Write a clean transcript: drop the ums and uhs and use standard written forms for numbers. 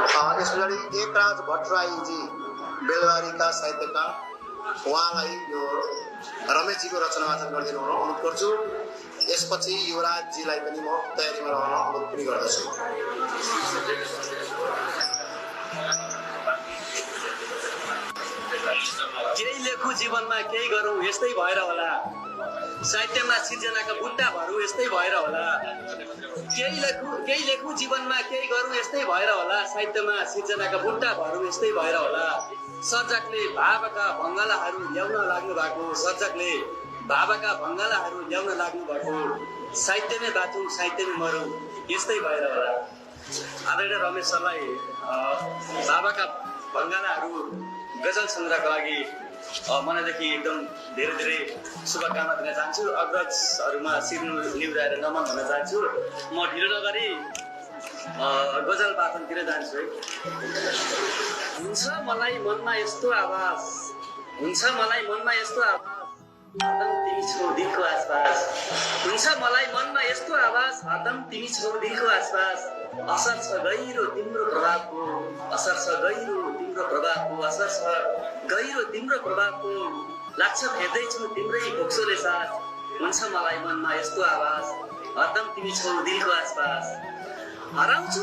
यसरी एकराज भट्टराईजी बेलबारीका साहित्यकार, उहाँलाई यो रमेशजीको रचना वाचन गरिदिनु हुन अनुरोध गर्छु। यसपछि युवराजजीलाई पनि म तयारीमा रहन अनुरोध पनि गर्दछु। केही लेखु जीवनमा केही गरौँ यस्तै भएर होला, साहित्यमा सिर्जनाका बुट्टा भरौँ यस्तै भएर होला। केही लेखु जीवनमा केही गरौँ यस्तै भएर होला, साहित्यमा सिर्जनाका बुट्टा भरौँ यस्तै भएर होला। सर्जकले भावका भङ्गालाहरू ल्याउन लाग्नु भएको, सर्जकले भावका भङ्गालाहरू ल्याउन लाग्नु भएको, साहित्यमै बाँचौँ साहित्यमै मरौँ यस्तै भएर होला। आदरणीय रमेश सरलाई भावका भङ्गालाहरू गजल सङ्ग्रहका लागि मनदेखि एकदम धेरै धेरै शुभकामना दिन चाहन्छु। अग्रजहरूमा शिर निहुराएर नमन भन्न चाहन्छु। म ढिलो नगरी गजल वाचनतिर जान्छु है। हुन्छ मलाई मनमा यस्तो आवाज, हुन्छ मलाई मनमा यस्तो आवाज, हरदम तिमी छौ दिलको आसपास। हुन्छ मलाई मनमा यस्तो आवाज, हरदम तिमी छौ दिलको आसपास। असर छ गहिरो तिम्रो प्रभावको, असर छ गहिरो तिम्रो प्रभावको, असर छ गहिरो तिम्रो प्रभावको। लाग्छ भेट्दैछु तिम्रै फोक्सोले साथ। हुन्छ मलाई मनमा यस्तो आवाज, हरदम तिमी छौ दिलको आसपास। हराउँछु